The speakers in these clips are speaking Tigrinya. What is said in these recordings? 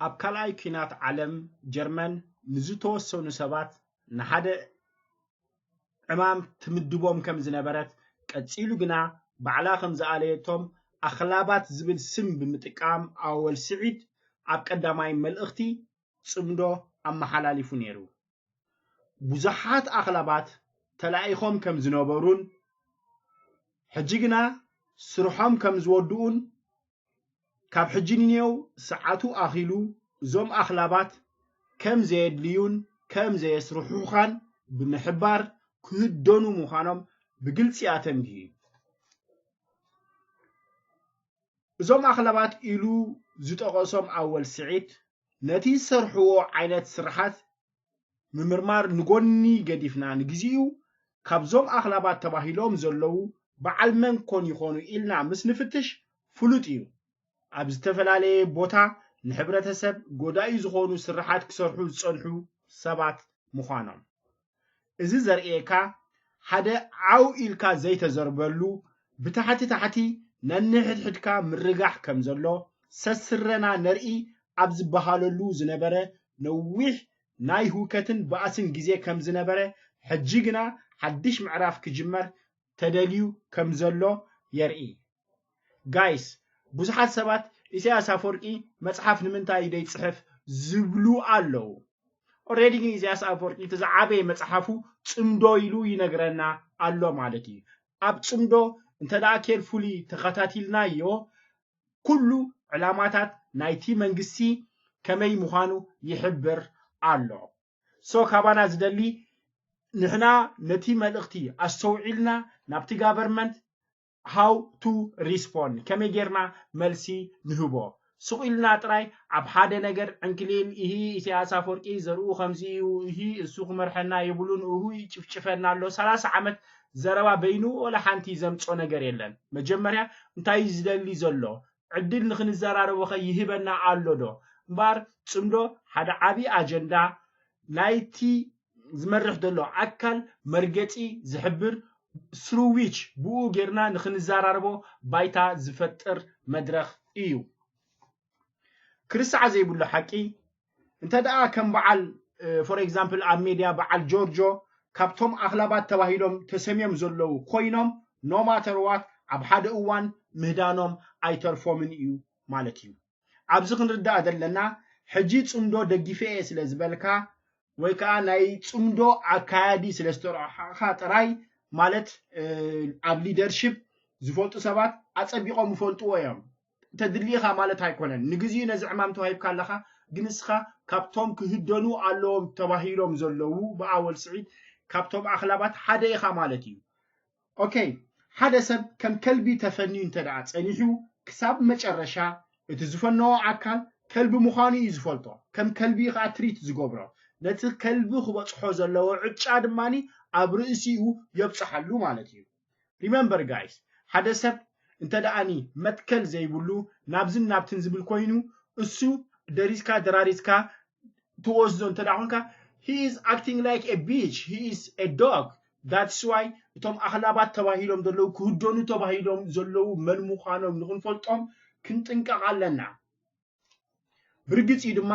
ኣብ ካልኣይ ኲናት ዓለም ጀርመን ንዝተወሰኑ ሰባት ንሓደ ዕማም ትምድቦም ከም ዝነበረት፣ ቀጺሉ ግና ባዕላ ከም ዝኣለየቶም ኣኽላባት ዝብል ስም ብምጥቃም ኣወል ስዒድ ኣብ ቀዳማይ መልእኽቲ ጽምዶ ኣመሓላሊፉ ነይሩ። ብዙሓት ኣኽላባት ተላኢኾም ከም ዝነበሩን ሕጂ ግና ስርሖም ከም ዝወድኡን ካብ ሕጂ ንኔው ሰዓቱ ኣኺሉ እዞም ኣኽላባት ከም ዘየድልዩን ከም ዘየስርሑኻን ብምሕባር ክህደኑ ምዃኖም ብግልጺ ኣተንቢሁ እዩ። እዞም ኣኽላባት ኢሉ ዝጠቐሶም ኣወል ስዒድ ነቲ ዝሰርሕዎ ዓይነት ስርሓት ምምርማር ንጎኒ ገዲፍና ንግዚኡ ካብዞም ኣኽላባት ተባሂሎም ዘለዉ በዓል መን ኮን ይኾኑ ኢልና ምስ ንፍትሽ ፍሉጥ እዩ። ኣብ ዝተፈላለየ ቦታ ንሕብረተሰብ ጎዳኢ ዝኾኑ ስርሓት ክሰርሑ ዝጸንሑ ሰባት ምዃኖም። እዚ ዘርእየካ ሓደ ዓው ኢልካ ዘይተዘርበሉ ብታሕቲ ታሕቲ ነንሕድሕድካ ምርጋሕ ከም ዘሎ ሰስረና ነርኢ ኣብ ዝበሃለሉ ዝነበረ ነዊሕ ናይ ህውከትን ባእስን ግዜ ከም ዝነበረ ሕጂ ግና ሓድሽ ምዕራፍ ክጅመር ተደልዩ ከም ዘሎ የርኢ። ጋይስ፣ ብዙሓት ሰባት ኢሳያስ ኣፈወርቂ መጽሓፍ ንምንታይ ደይጽሕፍ ዝብሉ ኣለዉ። ኦሬዲ ግን ኢሳያስ ኣፈወርቂ እቲ ዝዓበየ መጽሓፉ ጽምዶ ኢሉ ይነግረና ኣሎ ማለት እዩ። ኣብ ጽምዶ እንተ ደኣ ኬርፉሊ ተኸታቲልናዮ ኩሉ ዕላማታት ናይቲ መንግስቲ ከመይ ምዃኑ ይሕብር ኣሎ። ሶ ካባና ዝደሊ ንሕና ነቲ መልእኽቲ ኣስተውዒልና ናብቲ ጋቨርመንት how to respond ከመይ ጌርና መልሲ ንህቦ። ስቕ ኢልና ጥራይ ኣብ ሓደ ነገር ዕንክሊል፣ እሂ ኢሳያስ ኣፈወርቂ ዘርኡ ከምዚ እዩ፣ እሂ እሱ ክመርሐና የብሉን፣ እሁ ይጭፍጭፈና ኣሎ፣ ሰላሳ ዓመት ዘረባ በይኑ ወላ ሓንቲ ዘምጾ ነገር የለን። መጀመርያ እንታይ እዩ ዝደሊ ዘሎ? ዕድል ንኽንዘራረቦ ኸ ይህበና ኣሎ ዶ? እምበኣር ጽምዶ ሓደ ዓቢ ኣጀንዳ ናይቲ ዝመርሕ ዘሎ ኣካል መርገጺ ዝሕብር ስሩዊች ብኡ ጌርና ንኽንዘራረቦ ባይታ ዝፈጥር መድረኽ እዩ። ክርስዓ ዘይብሉ ሓቂ እንተ ደኣ ከም በዓል for example ኣብ ሜድያ በዓል ጆርጆ ካብቶም ኣኽላባት ተባሂሎም ተሰምዮም ዘለዉ ኮይኖም no matter what ኣብ ሓደ እዋን ምህዳኖም ኣይተርፎምን እዩ ማለት እዩ። ኣብዚ ክንርዳእ ዘለና ሕጂ ጽምዶ ደጊፈ እየ ስለ ዝበልካ ወይ ከዓ ናይ ጽምዶ ኣካያዲ ስለ ዝተረኣኻ ጥራይ ማለት ኣብ ሊደርሽፕ ዝፈልጡ ሰባት ኣጸቢቖም ይፈልጥዎ እዮም። እንተድልኢኻ ማለት ኣይኮነን። ንግዚኡ ነዚ ዕማም ተዋሂብካ ኣለኻ፣ ግን ንስኻ ካብቶም ክህደኑ ኣለዎም ተባሂሎም ዘለዉ ብኣወል ስዒድ ካብቶም ኣኽላባት ሓደ ኢኻ ማለት እዩ። ኦኬ፣ ሓደ ሰብ ከም ከልቢ ተፈንዩ እንተ ደኣ ጸኒሑ ክሳብ መጨረሻ እቲ ዝፈነዎ ኣካል ከልቢ ምዃኑ እዩ ዝፈልጦ። ከም ከልቢ እዩ ከዓ ትሪት ዝገብሮ። ነቲ ከልቢ ክበጽሖ ዘለዎ ዕጫ ድማ ኣብ ርእሲኡ የብጽሓሉ ማለት እዩ። ሪመምበር ጋይስ፣ ሓደ ሰብ እንተ ደኣኒ መትከል ዘይብሉ ናብዝን ናብትን ዝብል ኮይኑ እሱ ደሪዝካ ደራሪዝካ ትወስዶ እንተ ደኣ ኮንካ he is acting like a bitch, he is a dog. That's why እቶም ኣኽላባት ተባሂሎም ዘለዉ ክህደኑ ተባሂሎም ዘለዉ መን ምዃኖም ንኽንፈልጦም ክንጥንቀቕ ኣለና። ብርግጽ እዩ ድማ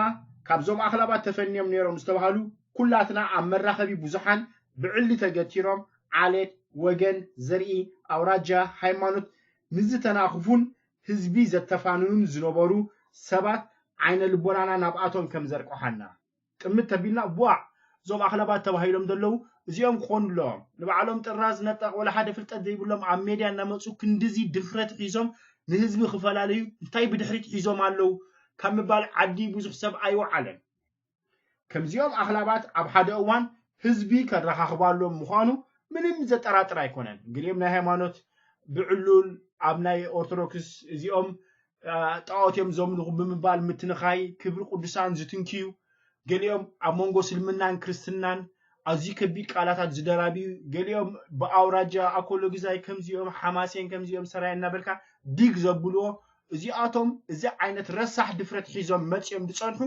ካብዞም ኣኽላባት ተፈንዮም ነይሮም ዝተባሃሉ ኩላትና ኣብ መራኸቢ ብዙሓን ብዕሊ ተገቲሮም ዓሌት፣ ወገን፣ ዘርኢ፣ ኣውራጃ፣ ሃይማኖት ንዝተናኽፉን ህዝቢ ዘተፋንኑን ዝነበሩ ሰባት ዓይነ ልቦናና ናብኣቶም ከም ዘርቆሓና ጥምት ተቢልና ቧዕ እዞም ኣኽላባት ተባሂሎም ዘለዉ እዚኦም ክኾኑ ኣለዎም። ንባዕሎም ጥራዝ ነጠቕ ወላ ሓደ ፍልጠት ዘይብሎም ኣብ ሜድያ እናመፁ ክንድዚ ድፍረት ሒዞም ንህዝቢ ክፈላለዩ እንታይ ብድሕሪት ሒዞም ኣለዉ ካብ ምባል ዓዲ ብዙሕ ሰብ ኣይወዓለን። ከምዚኦም ኣኽላባት ኣብ ሓደ እዋን ህዝቢ ከረኻኽባሎም ምዃኑ ምንም ዘጠራጥር ኣይኮነን። ገሊኦም ናይ ሃይማኖት ብዕሉል ኣብ ናይ ኦርቶዶክስ እዚኦም ጣዖት እዮም ዘምልኹ ብምባል ምትንኻይ ክብሪ ቅዱሳን ዝትንክዩ፣ ገሊኦም ኣብ መንጎ እስልምናን ክርስትናን ኣዝዩ ከቢድ ቃላታት ዝደራብዩ፣ ገሊኦም ብኣውራጃ ኣኮሎግዛይ ከምዚኦም፣ ሓማሴን ከምዚኦም፣ ሰራየ እናበልካ ዲግ ዘብልዎ እዚኣቶም እዚ ዓይነት ረሳሕ ድፍረት ሒዞም መፂኦም ዝፀንሑ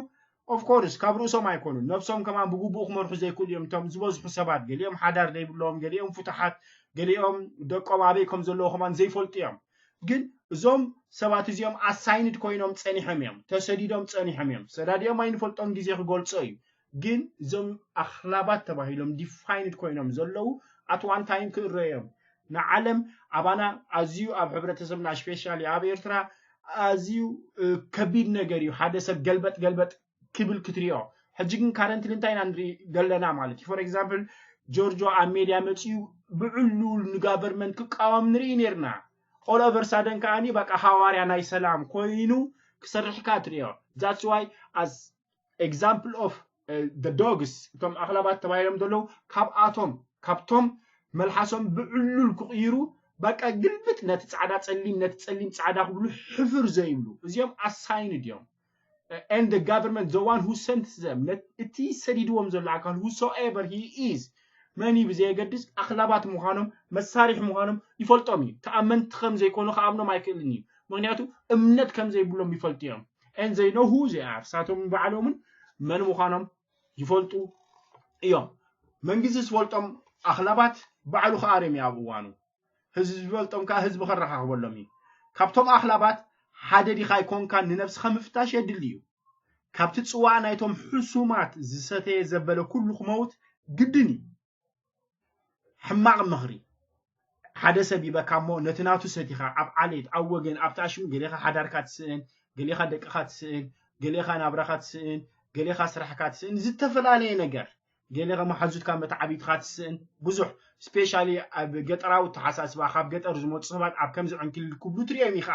ኦፍኮርስ ካብ ርእሶም ኣይኮኑን፣ ነብሶም ከማን ብግቡእ ክመርሑ ዘይክእሉ እዮም። እቶም ዝበዝሑ ሰባት ገሊኦም ሓዳር ዘይብሎም፣ ገሊኦም ፍቱሓት፣ ገሊኦም ደቆም ኣበይ ከም ዘለዉ ከማን ዘይፈልጡ እዮም። ግን እዞም ሰባት እዚኦም ኣሳይንድ ኮይኖም ጸኒሖም እዮም፣ ተሰዲዶም ጸኒሖም እዮም። ሰዳዲኦም ኣይንፈልጦም፣ ግዜ ክገልጾ እዩ። ግን እዞም ኣኽላባት ተባሂሎም ዲፋይንድ ኮይኖም ዘለዉ ኣት ዋን ታይም ክእረዮም ንዓለም ኣባና ኣዝዩ ኣብ ሕብረተሰብና ስፔሻሊ ኣብ ኤርትራ ኣዝዩ ከቢድ ነገር እዩ። ሓደ ሰብ ገልበጥ ገልበጥ ክብል ክትሪኦ። ሕጂ ግን ካረንትሊ እንታይ ኢና ንርኢ ዘለና ማለት እዩ። ፎር ኤግዛምፕል ጆርጆ ኣብ ሜድያ መፂኡ ብዕሉል ንጋቨርመንት ክቃወም ንርኢ ነርና። ኦል ኦቨር ሳደን ከዓኒ በቃ ሃዋርያ ናይ ሰላም ኮይኑ ክሰርሕካ ትሪኦ። That's why as example of the dogs እቶም ኣኽላባት ተባሂሎም ዘለዉ ካብኣቶም ካብቶም መልሓሶም ብዕሉል ክቕይሩ በቃ ግልብጥ ነቲ ጻዕዳ ጸሊም ነቲ ጸሊም ጻዕዳ ክብሉ ሕፍር ዘይብሉ እዚኦም ኣሳይንድ እዮም። And the government the one who sent them እቲ ሰዲድዎም ዘሎ ኣካል whosoever he is መን እዩ ብዘየገድስ ኣኽላባት ምዃኖም መሳሪሒ ምዃኖም ይፈልጦም እዩ። ተኣመንቲ ከም ዘይኮኑ ክኣምኖም ኣይክእልን እዩ። ምክንያቱ እምነት ከም ዘይብሎም ይፈልጡ እዮም። And they know who they are እሳቶም ባዕሎምን መን ምዃኖም ይፈልጡ እዮም። መንግስቲ ዝፈልጦም ኣኽላባት ባዕሉ ክኣርዮም እዩ ኣብ እዋኑ። ህዝቢ ዝፈልጦም ከዓ ህዝቢ ከረኻኽበሎም እዩ። ካብቶም ኣኽላባት ሓደ ዲኻ ኣይኮንካን ንነብስኻ ምፍታሽ የድሊ እዩ። ካብቲ ጽዋእ ናይቶም ሕሱማት ዝሰተየ ዘበለ ኩሉ ክመውት ግድን እዩ። ሕማቕ ምኽሪ ሓደ ሰብ ይበካ እሞ ነቲ ናቱ ሰቲኻ ኣብ ዓሌት ኣብ ወገን ኣብቲ ኣሽሙ ገሌኻ ሓዳርካ ትስእን፣ ገሌኻ ደቅኻ ትስእን፣ ገሌኻ ናብራኻ ትስእን፣ ገሌኻ ስራሕካ ትስእን ዝተፈላለየ ነገር ገሌኻ መሓዙትካ መተዓቢትካ ትስእን ብዙሕ ስፔሻሊ ኣብ ገጠራዊ ተሓሳስባ ካብ ገጠር ዝመፁ ሰባት ኣብ ከምዚ ዕንክሊል ክብሉ ትሪኦም ኢኻ።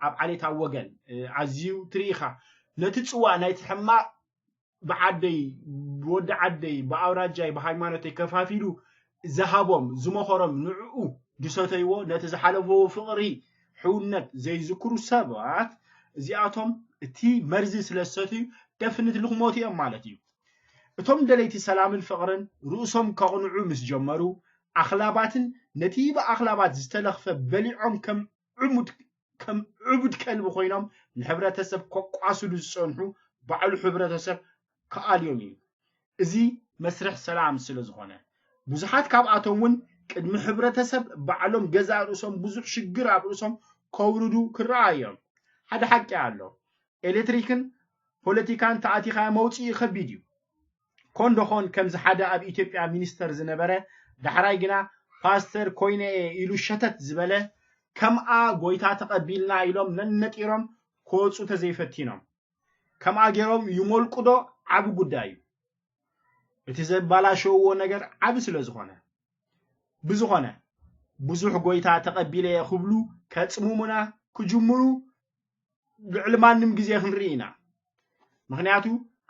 ኣብ ዓሌት ኣብ ወገን ኣዝዩ ትርኢ ኢኻ። ነቲ ፅዋእ ናይቲ ሕማቕ ብዓደይ ብወዲ ዓደይ ብኣውራጃይ ብሃይማኖተይ ከፋፊሉ ዝሃቦም ዝመኸሮም ንዕኡ ዝሰተይዎ ነቲ ዝሓለፈዎ ፍቕሪ ሕውነት ዘይዝክሩ ሰባት እዚኣቶም እቲ መርዚ ስለ ዝሰትዩ ደፍንት ልክሞት እዮም ማለት እዩ። እቶም ደለይቲ ሰላምን ፍቕርን ርእሶም ከቕንዑ ምስ ጀመሩ ኣኽላባትን ነቲ ብኣኽላባት ዝተለኽፈ በሊዖም ከም ዕሙድ ከም ዕቡድ ከልቢ ኮይኖም ንሕብረተሰብ ከቋስሉ ዝፀንሑ ባዕሉ ሕብረተሰብ ክኣልዮም እዩ። እዚ መስርሕ ሰላም ስለ ዝኾነ ብዙሓት ካብኣቶም እውን ቅድሚ ሕብረተሰብ ባዕሎም ገዛእ ርእሶም ብዙሕ ሽግር ኣብ ርእሶም ከውርዱ ክረኣ እዮም። ሓደ ሓቂ ኣሎ። ኤሌክትሪክን ፖለቲካን ተኣቲኻ መውፅኢ ከቢድ እዩ። ኮን ዶ ኾን ከምዚ ሓደ ኣብ ኢትዮጵያ ሚኒስተር ዝነበረ ዳሕራይ ግና ፓስተር ኮይነ እየ ኢሉ ሸተት ዝበለ ከምኣ ጎይታ ተቐቢልና ኢሎም ነነጢሮም ክወፁ ተዘይፈቲኖም ከምኣ ገይሮም ይሞልቁ ዶ ዓቢ ጉዳይ እዩ። እቲ ዘባላሸውዎ ነገር ዓቢ ስለ ዝኾነ ብዝኾነ ብዙሕ ጎይታ ተቐቢለ እየ ክብሉ ከጽምሙና ክጅምሩ ልዕሊ ማንም ግዜ ክንርኢ ኢና። ምኽንያቱ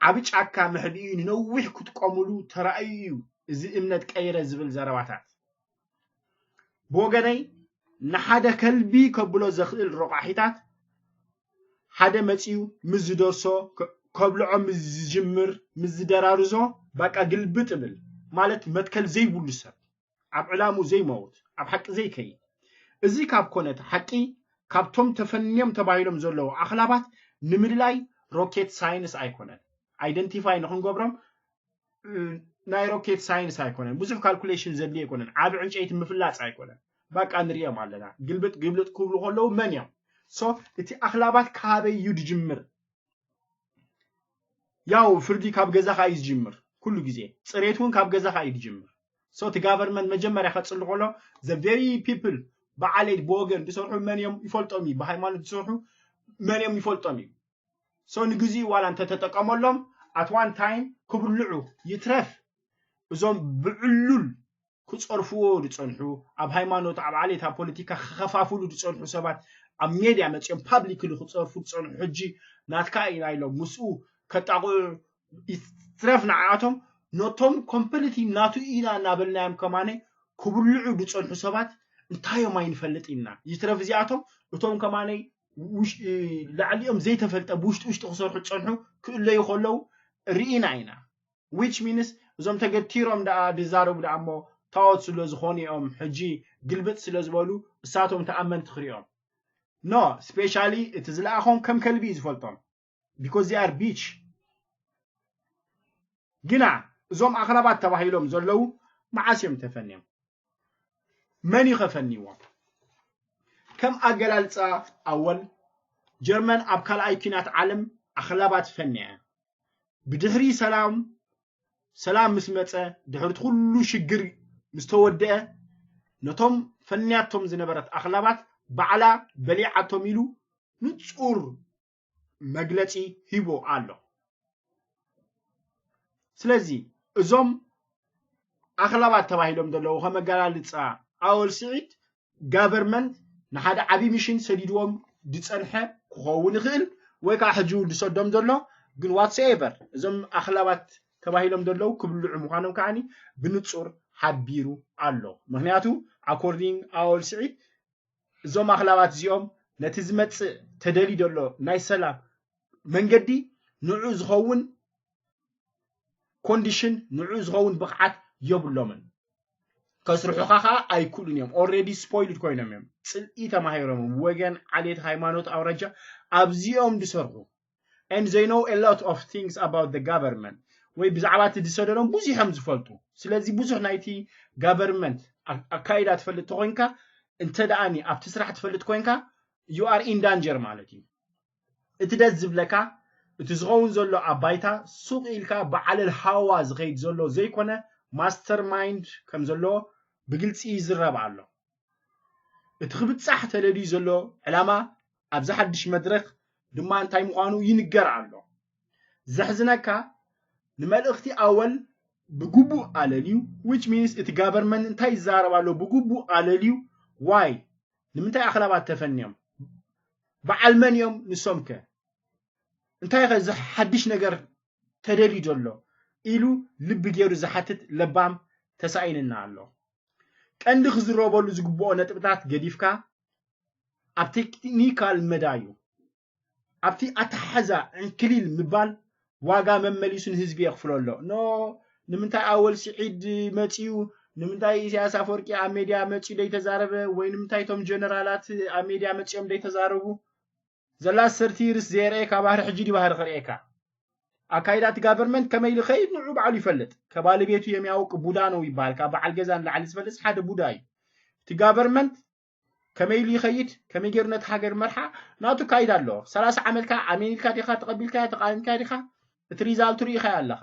ዓቢ ጫካ መሕብኢ ንነዊሕ ክትቆምሉ ተራእዩ እዩ እዚ እምነት ቀይረ ዝብል ዘረባታት። ብወገነይ ንሓደ ከልቢ ከብሎ ዘኽእል ረቋሒታት ሓደ መጺኡ ምስ ዝደርሶ ከብልዖ ምስ ዝጅምር ምስ ዝደራርዞ በቃ ግልብጥ እብል ማለት መትከል ዘይብሉ ሰብ ኣብ ዕላሙ ዘይመውት ኣብ ሓቂ ዘይከይድ እዚ ካብ ኮነ እቲ ሓቂ ካብቶም ተፈንዮም ተባሂሎም ዘለዉ ኣኽላባት ንምልላይ ሮኬት ሳይንስ ኣይኮነን። ኣይደንቲፋይ ንክንገብሮም ናይ ሮኬት ሳይንስ ኣይኮነን። ብዙሕ ካልኩሌሽን ዘድልዮ ኣይኮነን። ዓቢ ዕንጨይቲ ምፍላጽ ኣይኮነን። በቃ ንሪኦም ኣለና። ግልብጥ ግልብጥ ክብሉ ከለዉ መን እዮም? ሶ እቲ ኣኽላባት ካበይ እዩ ዝጅምር? ያው ፍርዲ ካብ ገዛኻ እዩ ዝጅምር። ኩሉ ግዜ ጽሬት እውን ካብ ገዛኻ እዩ ዝጅምር። ሶ እቲ ጋቨርንመንት መጀመርያ ከጽሉ ከሎ the very people ብዓሌት ብወገን ዝሰርሑ መን እዮም ይፈልጦም እዩ። ብሃይማኖት ዝሰርሑ መን እዮም ይፈልጦም እዩ። ሶ ንግዚኡ ዋላ እንተተጠቀመሎም at one time ክብልዑ ይትረፍ እዞም ብዕሉል ክጸርፍዎ ዝጸንሑ ኣብ ሃይማኖት ኣብ ዓሌት ኣብ ፖለቲካ ክኸፋፍሉ ዝጸንሑ ሰባት ኣብ ሜድያ መጺኦም ፓብሊክሊ ክጸርፉ ዝጸንሑ ሕጂ ናትካ ኢና ኢሎም ምስኡ ከጣቕዑ ይትረፍ ንዓኣቶም ነቶም ኮምፕሊትሊ ናቱ ኢና እናበልናዮም ከማነ ክብልዑ ዝጸንሑ ሰባት እንታዮም ኣይንፈልጥ ኢና ይትረፍ እዚኣቶም እቶም ከማነይ ላዕሊኦም ዘይተፈልጠ ብውሽጢ ውሽጢ ክሰርሑ ዝፀንሑ ክእለዩ ከለዉ ርኢና ኢና። Which means እዞም ተገቲሮም ደኣ ዝዛረቡ ደኣ እሞ ታወት ስለ ዝኾኑ እዮም ሕጂ ግልብጥ ስለ ዝበሉ እሳቶም ተኣመንቲ ክሪኦም no specially እቲ ዝለኣኾም ከም ከልቢ እዩ ዝፈልጦም because they are bitch። ግና እዞም ኣኽላባት ተባሂሎም ዘለዉ መዓስ እዮም ተፈንዮም? መን እዩ ከፈንይዎም? ከም ኣገላልጻ ኣወል፣ ጀርመን ኣብ ካልኣይ ኲናት ዓለም ኣኽላባት ፈንያ። ብድሕሪ ሰላም ሰላም ምስ መጸ፣ ድሕሪ እቲ ኩሉ ሽግር ምስ ተወደአ፣ ነቶም ፈንያቶም ዝነበረት ኣኽላባት ባዕላ በሊዓቶም ኢሉ ንጹር መግለጺ ሂቡ ኣሎ። ስለዚ እዞም ኣኽላባት ተባሂሎም ዘለዉ ከም ኣገላልጻ ኣወል ስዒድ ጋቨርመንት ንሓደ ዓብዪ ሚሽን ሰዲድዎም ዝጸንሐ ክኸውን ይኽእል ወይ ከዓ ሕጂ እውን ዝሰዶም ዘሎ ግን ዋትስኤቨር እዞም ኣኽላባት ተባሂሎም ዘለዉ ክብልዑ ምዃኖም ከዓኒ ብንጹር ሓቢሩ ኣሎ። ምክንያቱ ኣኮርዲንግ ኣወል ስዒድ እዞም ኣኽላባት እዚኦም ነቲ ዝመጽእ ተደልዩ ዘሎ ናይ ሰላም መንገዲ ንዑ ዝኸውን ኮንዲሽን ንዑ ዝኸውን ብቕዓት የብሎምን። ከስርሑኻ ከዓ ኣይክእሉን እዮም። ኦልሬዲ ስፖይልድ ኮይኖም እዮም። ጽልኢ ተማሂሮም ወገን፣ ዓሌት፣ ሃይማኖት፣ ኣውራጃ ኣብዚኦም ዝሰርሑ and they know a lot of things about the government ወይ ብዛዕባ እቲ ዝሰደዶም ብዙሕ እዮም ዝፈልጡ። ስለዚ ብዙሕ ናይቲ ጋቨርንመንት ኣካይዳ ትፈልጥ ተኮይንካ እንተ ደኣኒ ኣብቲ ስራሕ ትፈልጥ ኮይንካ you are in danger ማለት እዩ። እቲ ደስ ዝብለካ እቲ ዝኸውን ዘሎ ኣብ ባይታ ሱቕ ኢልካ ብዓለል ሃዋ ዝኸይድ ዘሎ ዘይኮነ ማስተር ማይንድ ከም ዘለዎ ብግልፂ ይዝረብ ኣሎ። እቲ ክብጻሕ ተደልዩ ዘሎ ዕላማ ኣብዚ ሓድሽ መድረኽ ድማ እንታይ ምዃኑ ይንገር ኣሎ። ዘሕዝነካ ንመልእኽቲ ኣወል ብግቡእ ኣለልዩ which means እቲ ጋቨርመንት እንታይ ይዛረብ ኣሎ ብግቡእ ኣለልዩ ዋይ ንምንታይ ኣኽላባት ተፈንዮም በዓል መን እዮም ንሶም ከ እንታይ ከ እዚ ሓድሽ ነገር ተደልዩ ዘሎ ኢሉ ልቢ ገይሩ ዝሓትት ለባም ተሳኢንና ኣሎ። ቀንዲ ክዝረበሉ ዝግብኦ ነጥብታት ገዲፍካ ኣብ ቴክኒካል መዳዩ ኣብቲ ኣተሓሕዛ ዕንክሊል ምባል ዋጋ መመሊሱ ንህዝቢ የኽፍሎ ኣሎ። ኖ ንምንታይ ኣወል ስዒድ መፅዩ፣ ንምንታይ ኢሳያስ ኣፈወርቂ ኣብ ሜድያ መፅዩ ደይተዛረበ ወይ ንምንታይ እቶም ጀነራላት ኣብ ሜድያ መፅዮም ደይተዛረቡ? ዘላ ሰርቲ ርስ ዘየርእየካ ባህሪ ሕጂ ድዩ ባህሪ ክርእየካ? ኣካይዳ እቲ ጋቨርመንት ከመይ ኢሉ ይኸይድ ንዑ ባዕሉ ይፈልጥ። ከባለቤቱ የሚያውቅ ቡዳ ነው ይባል። ካብ በዓል ገዛ ንላዕሊ ዝፈልጥ ሓደ ቡዳ እዩ። እቲ ጋቨርመንት ከመይ ኢሉ ይኸይድ፣ ከመይ ገይሩ ነቲ ሃገር መርሓ ናቱ ካይዳ ኣለዎ። ሰላሳ ዓመትካ ኣሜኒልካ ዲኻ ተቐቢልካዮ ተቓዊምካዮ ዲኻ እቲ ሪዛልቱ ርኢኻዮ ኣለኻ።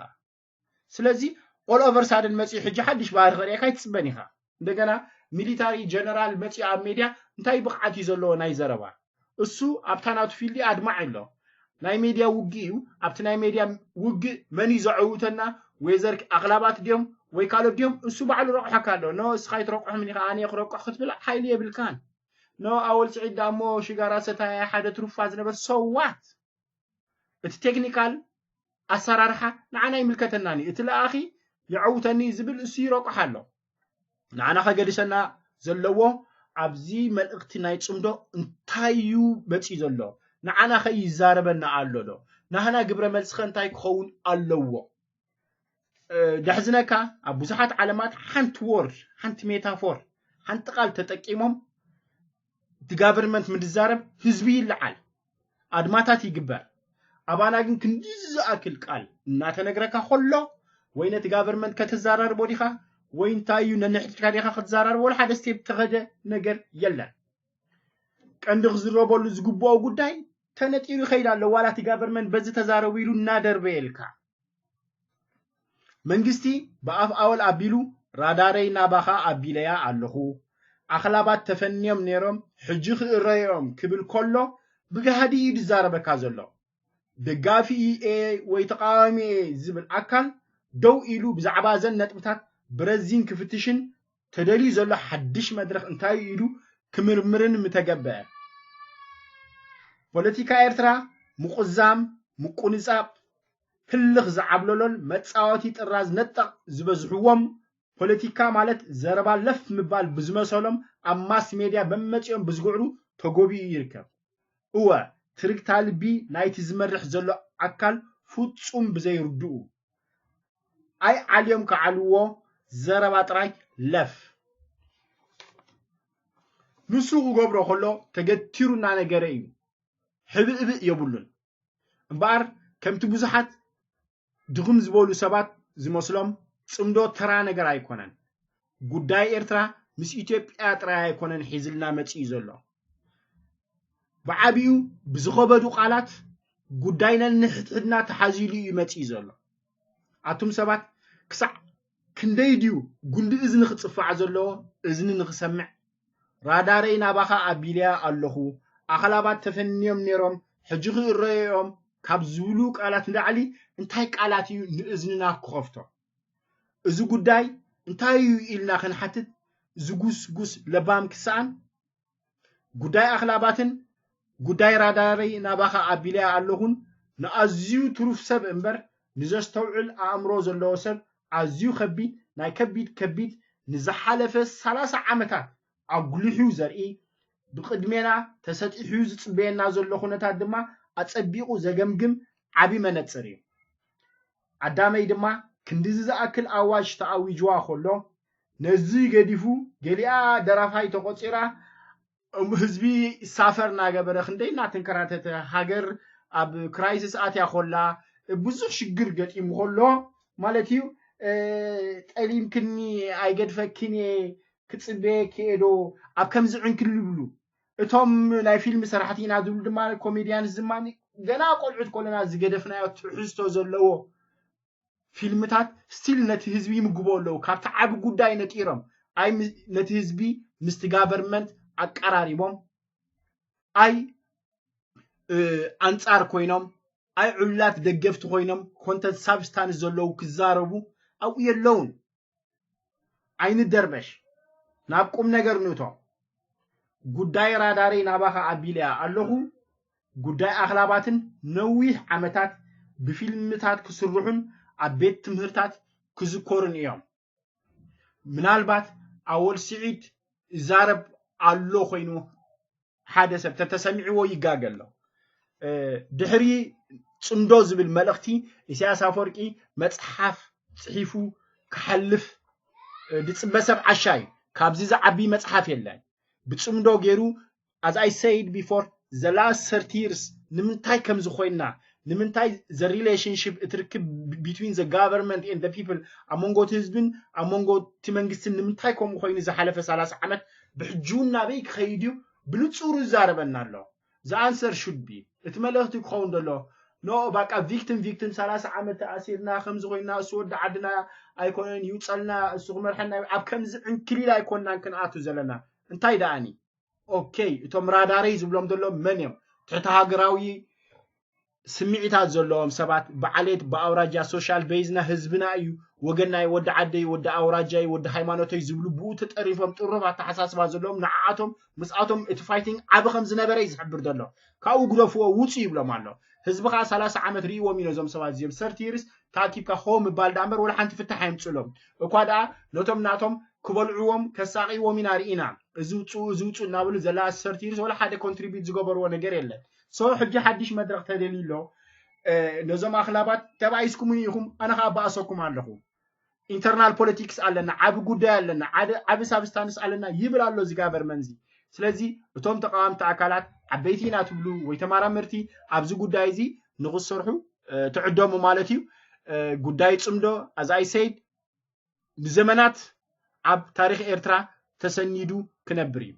ስለዚ all over sudden መፂኡ ሕጂ ሓድሽ ባህሪ ከርእየካ ኣይትፅበን ኢኻ። እንደገና ሚሊታሪ ጀነራል መፂኡ ኣብ ሜድያ እንታይ ብቕዓት እዩ ዘለዎ ናይ ዘረባ? እሱ ኣብታ ናቱ ፊልዲ ኣድማዒ ኣሎ። ናይ ሜድያ ውግእ እዩ። ኣብቲ ናይ ሜድያ ውግእ መን እዩ ዘዐውተና? ወይዘር ኣኽላባት ድዮም ወይ ካልኦት ድዮም? እሱ ባዕሉ ረቑሐካ ኣሎ። ኖ እስኻ ኣይትረቑሕምን ኢኻ፣ ኣነ እየ ክረቁሕ ክትብል ሓይሊ የብልካን። ኖ ኣወል ስዒድ ዳሞ ሽጋራ ሰታያ ሓደ ትሩፋ ዝነበር so what? እቲ ቴክኒካል ኣሰራርሓ ንዓና ይምልከተናን እዩ። እቲ ለኣኺ የዐውተኒ ዝብል እሱ ይረቁሕ ኣሎ። ንዓና ከገድሰና ዘለዎ ኣብዚ መልእኽቲ ናይ ፅምዶ እንታይ እዩ መፂኡ ዘሎ? ንዓና ከ ይዛረበና ኣሎ ዶ? ናህና ግብረ መልሲ ከ እንታይ ክኸውን ኣለዎ? እ፣ ደሕዝነካ ኣብ ብዙሓት ዓለማት ሓንቲ ወርድ ሓንቲ ሜታፎር ሓንቲ ቃል ተጠቂሞም እቲ ጋቨርንመንት ምድዛረብ ህዝቢ ይለዓል፣ ኣድማታት ይግበር። ኣባና ግን ክንዲ ዝኣክል ቃል እናተነግረካ ከሎ ወይ ነቲ ጋቨርንመንት ከተዛራርቦ ዲኻ ወይ እንታይ እዩ ነንሕድካ ዲኻ ክትዛራርቦ ወላ ሓደ ስቴፕ ተኸደ ነገር የለን። ቀንዲ ክዝረበሉ ዝግብኦ ጉዳይ ተነጢሩ ይኸይድ ኣሎ። ዋላ እቲ ጋቨርንመንት በዚ ተዛረቡ ኢሉ እናደርበየልካ መንግስቲ ብኣፍ ኣወል ኣቢሉ ራዳረይ ናባኻ ኣቢለያ ኣለኹ፣ ኣኽላባት ተፈንዮም ነይሮም ሕጂ ክእረዮም ክብል ከሎ ብጋህዲ እዩ ዝዛረበካ ዘሎ። ደጋፊ እየ ወይ ተቃዋሚ እየ ዝብል ኣካል ደው ኢሉ ብዛዕባ እዘን ነጥብታት ብረዚን ክፍትሽን ተደልዩ ዘሎ ሓድሽ መድረኽ እንታይ እዩ ኢሉ ክምርምርን ምተገበአ። ፖለቲካ ኤርትራ ምቁዛም፣ ምቁንጻብ፣ ህልኽ ዝዓብለሎን መጻወቲ ጥራዝ ነጠቕ ዝበዝሕዎም ፖለቲካ ማለት ዘረባ ለፍ ምባል ብዝመሰሎም ኣብ ማስ ሜድያ በመጺኦም ብዝግዕሩ ተጎቢኡ ይርከብ። እወ ትርግታ ልቢ ናይቲ ዝመርሕ ዘሎ ኣካል ፍጹም ብዘይርድኡ ኣይ ዓልዮም ክዓልዎ ዘረባ ጥራይ ለፍ ንሱ ክገብሮ ከሎ ተገቲሩ እናነገረ እዩ። ሕብእብእ የብሉን። እምበኣር ከምቲ ብዙሓት ድኽም ዝበሉ ሰባት ዝመስሎም ጽምዶ ተራ ነገር ኣይኮነን። ጉዳይ ኤርትራ ምስ ኢትዮጵያ ጥራይ ኣይኮነን ሒዝልና መጺኡ ዘሎ። ብዓቢኡ ብዝኸበዱ ቃላት ጉዳይ ነንሕድሕድና ተሓዚሉ እዩ መጺኡ ዘሎ። ኣቱም ሰባት ክሳዕ ክንደይ ድዩ ጉንዲ እዝኒ ክጽፋዕ ዘለዎ እዝኒ ንኽሰምዕ? ራዳረይ ናባኻ ኣቢለያ ኣለኹ፣ ኣኽላባት ተፈንዮም ነይሮም ሕጂ ክእረዮም ካብ ዝብሉ ቃላት ንላዕሊ እንታይ ቃላት እዩ ንእዝንና ክኸፍቶ? እዚ ጉዳይ እንታይ እዩ ኢልና ክንሓትት ዝጉስጉስ ለባም ክሰኣን ጉዳይ ኣኽላባትን ጉዳይ ራዳረይ ናባኻ ኣቢለያ ኣለኹን ንኣዝዩ ትሩፍ ሰብ እምበር ንዘስተውዕል ኣእምሮ ዘለዎ ሰብ ኣዝዩ ከቢድ ናይ ከቢድ ከቢድ ንዝሓለፈ ሰላሳ ዓመታት ኣጉሊሑ ዘርኢ ብቕድሜና ተሰጢሑ ዝጽበየና ዘሎ ኩነታት ድማ ኣጸቢቑ ዘገምግም ዓቢ መነጽር እዩ። ኣዳመይ ድማ ክንድዚ ዝኣክል ኣዋጅ ተኣዊጅዋ ከሎ ነዚ ገዲፉ ገሊኣ ደራፋይ ተቖጺራ ህዝቢ ሳፈር እናገበረ ክንደይ እናተንከራተተ ሃገር ኣብ ክራይሲስ ኣትያ ኮላ ብዙሕ ሽግር ገጢሙ ከሎ ማለት እዩ። ጠሊምክኒ ኣይገድፈክን እየ ክፅበየኪ እየ ዶ ኣብ ከምዚ ዕንክሊል ይብሉ። እቶም ናይ ፊልም ሰራሕቲ ኢና ዝብሉ ድማ ኮሜድያንስ ድማ ገና ቆልዑት ኮለና ዝገደፍናዮ ትሕዝቶ ዘለዎ ፊልምታት ስቲል ነቲ ህዝቢ ይምግቦ ኣለዉ። ካብቲ ዓቢ ጉዳይ ነጢሮም ኣይ ነቲ ህዝቢ ምስቲ ጋቨርንመንት ኣቀራሪቦም ኣይ ኣንጻር ኮይኖም ኣይ ዕሉላት ደገፍቲ ኮይኖም ኮንተንት ሳብስታንስ ዘለዉ ክዛረቡ ኣብኡ የለውን። ኣይንደርበሽ፣ ናብ ቁም ነገር ንእቶ። ጉዳይ ራዳረይ ናባኻ ኣቢለያ ኣለኹ። ጉዳይ ኣኽላባትን ነዊሕ ዓመታት ብፊልምታት ክስርሑን ኣብ ቤት ትምህርታት ክዝከሩን እዮም። ምናልባት ኣወል ስዒድ ይዛረብ ኣሎ ኮይኑ ሓደ ሰብ ተተሰሚዕዎ ይጋገ ኣሎ። ድሕሪ ጽምዶ ዝብል መልእኽቲ ኢሳያስ ኣፈወርቂ መጽሓፍ ጽሒፉ ክሓልፍ ዝጽበ ሰብ ዓሻ እዩ። ካብዚ ዝዓቢ መጽሓፍ የለን። ብጽምዶ ገይሩ as I said before the last thirty years ንምንታይ ከም ዝኾይና ንምንታይ the relationship እቲ ርክብ between the government and the people ኣብ መንጎ እቲ ህዝብን ኣብ መንጎ እቲ መንግስትን ንምንታይ ከምኡ ኮይኑ ዝሓለፈ ሰላሳ ዓመት ብሕጂ እውን ናበይ ክኸይድ እዩ ብንጹሩ ይዛረበና ኣሎ። The answer should be እቲ መልእኽቲ ክኸውን ዘሎ no ባቃ ቪክቲም ቪክቲም ሰላሳ ዓመት ተኣሲርና ከምዚ ኮይና እሱ ወዲ ዓድና ኣይኮነን ይውፀልና እሱ ክመርሐና ኣብ ከምዚ ዕንክሊል ኣይኮንናን ክንኣቱ ዘለና እንታይ ደኣኒ okay እቶም ራዳረይ ዝብሎም ዘሎ መን እዮም ትሕቲ ሃገራዊ ስምዒታት ዘለዎም ሰባት ብዓሌት ብኣውራጃ social base ና ህዝብና እዩ ወገናይ ወዲ ዓደይ ወዲ ኣውራጃይ ወዲ ሃይማኖተይ ዝብሉ ብኡ ተጠሪፎም ጥሩፍ ኣተሓሳስባ ዘለዎም ንዓኣቶም ምስኣቶም እቲ fighting ዓቢ ከም ዝነበረ እዩ ዝሕብር ዘሎ ካብኡ ግደፍዎ ውፁ ይብሎም ኣሎ ህዝቢ ከዓ ሰላሳ ዓመት ርእዎም እዩ ነዞም ሰባት እዚኦም thirty years ተኣኪብካ ሆ ምባል ደኣ እምበር ወላ ሓንቲ ፍታሕ ኣየምፅሎም እኳ ደኣ ነቶም ናቶም ክበልዕዎም ከሳቂዎም ኢና ርኢና እዚ ውፅኡ እዚ ውፅኡ እናበሉ ዘላ thirty years ወላ ሓደ contribute ዝገበርዎ ነገር የለን so ሕጂ ሓድሽ መድረክ ተደልዩ ኣሎ ነዞም ኣክላባት ተባኢስኩምኒ ኢኹም ኣነ ከዓ በኣሰኩም ኣለኹ internal politics ኣለና ዓቢ ጉዳይ ኣለና ዓቢ substance ኣለና ይብል ኣሎ እዚ government እዚ ስለዚ እቶም ተቃወምቲ ኣካላት ዓበይቲ ኢና ትብሉ ወይ ተመራመርቲ ኣብዚ ጉዳይ እዚ ንክሰርሑ ትዕደሙ ማለት እዩ ጉዳይ ፅምዶ as I said ንዘመናት ኣብ ታሪክ ኤርትራ ተሰኒዱ ክነብር እዩ